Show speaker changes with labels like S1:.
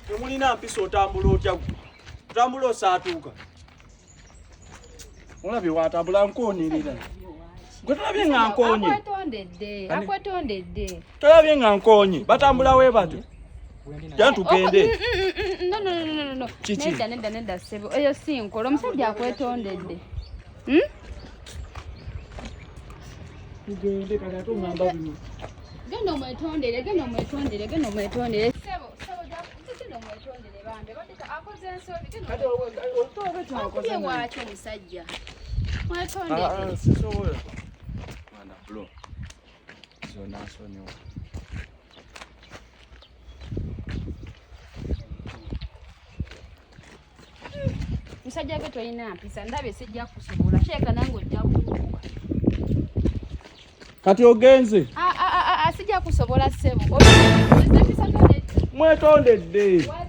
S1: Temulina mpisa, otambula otya gwe? Otambula osaatuuka. Olabye watambula nkonerera. Gwe tolabye nga nkonye?
S2: Akwetondedde, akwetondedde.
S1: Tolabye nga nkonye? Batambula we batyo. Ja tugende.
S2: No, no, no, no, no.
S1: Kiki?
S2: Nedda, nedda, nedda, ssebo. Eyo si nkola. Omusajja akwetondedde.
S1: Tugende kati ate oŋŋamba bino.
S2: Genda omwetondere, genda omwetondere, genda omwetondere. Ssebo, ssebo, genda omwetondere bambi. Abadde akoze ensobi. Genda omwetondere. Okubye waaki omusajja? Mwetondere.
S1: Ah, sisobola. Mwana bro. Zonna nsonyiwa.
S2: Musajja gwe tolina mpisa, ndabye sijja kusobola. Kireka nange ojja kunkuba.
S1: Kati ogenze.
S2: Ah, ah, ah, ah, sijja kusobola ssebo. Empisa zo nedda.
S1: Mwetondedde.
S2: Waze.